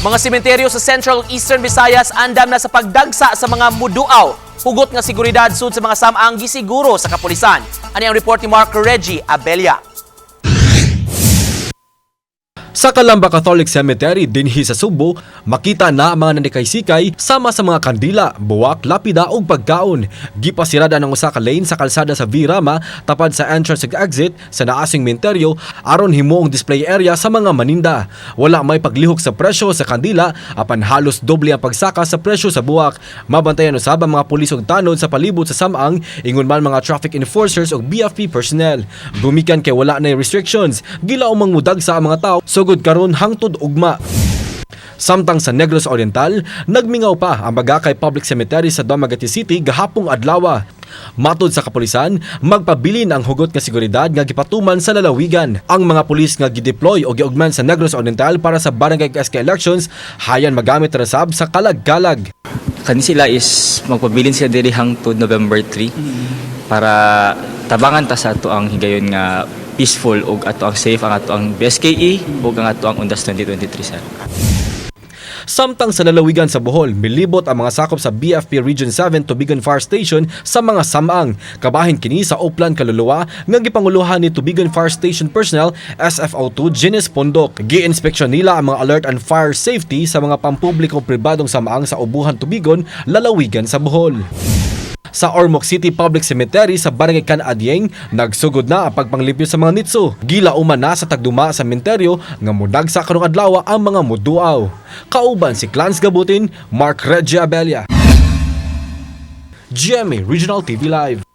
Mga sementeryo sa Central Eastern Visayas andam na sa pagdagsa sa mga muduaw. Hugot nga seguridad sud sa mga samang gisiguro sa kapulisan. Ani ang report ni Mark Reggie Abella. Sa Calamba Catholic Cemetery dinhi sa Sugbo, makita na ang mga nanikay-sikay sama sa mga kandila, buwak, lapida ug pagkaon. Gipasirada ng usa ka lane sa kalsada sa Virama tapad sa entrance ug exit sa naasing menteryo aron himuong display area sa mga maninda. Wala may paglihok sa presyo sa kandila apan halos doble ang pagsaka sa presyo sa buwak. Mabantayan usab ang mga pulis ug tanod sa palibot sa samang, ingon man mga traffic enforcers ug BFP personnel. Gumikan kay wala na restrictions, gilaumang mudagsa ang mga tao sugod karon hangtod ugma. Samtang sa Negros Oriental, nagmingaw pa ang Bagakay Public Cemetery sa Dumaguete City gahapong adlaw. Matod sa kapulisan, magpabilin ang hugot nga seguridad nga gipatuman sa lalawigan. Ang mga pulis nga gideploy o giugman sa Negros Oriental para sa barangay SK elections, hayan magamit ra sab sa kalag-kalag. Kani sila is magpabilin sila diri hangtod November 3 para tabangan ta sa ato ang higayon nga peaceful ug ato ang safe ang ato ang BSKE ug ang ato ang Undas 2023, sir. Samtang sa lalawigan sa Bohol, milibot ang mga sakop sa BFP Region 7 Tubigon Fire Station sa mga samang. Kabahin kini sa Oplan Kaluluwa nga gipanguluhan ni Tubigon Fire Station personnel SFO2 Gines Pondok. Gi-inspeksyon nila ang mga alert and fire safety sa mga pampubliko pribadong samang sa Ubuhan, Tubigon, lalawigan sa Bohol. Sa Ormoc City Public Cemetery sa Barangay Can-Adieng, nagsugod na ang pagpanglimpyo sa mga nitso. Gilauman na sa tagduma sa menteryo nga mudagsa karong adlaw ang mga muduaw. Kauban si Clans Gabutin, Mark Reggie Abella. GMA Regional TV Live.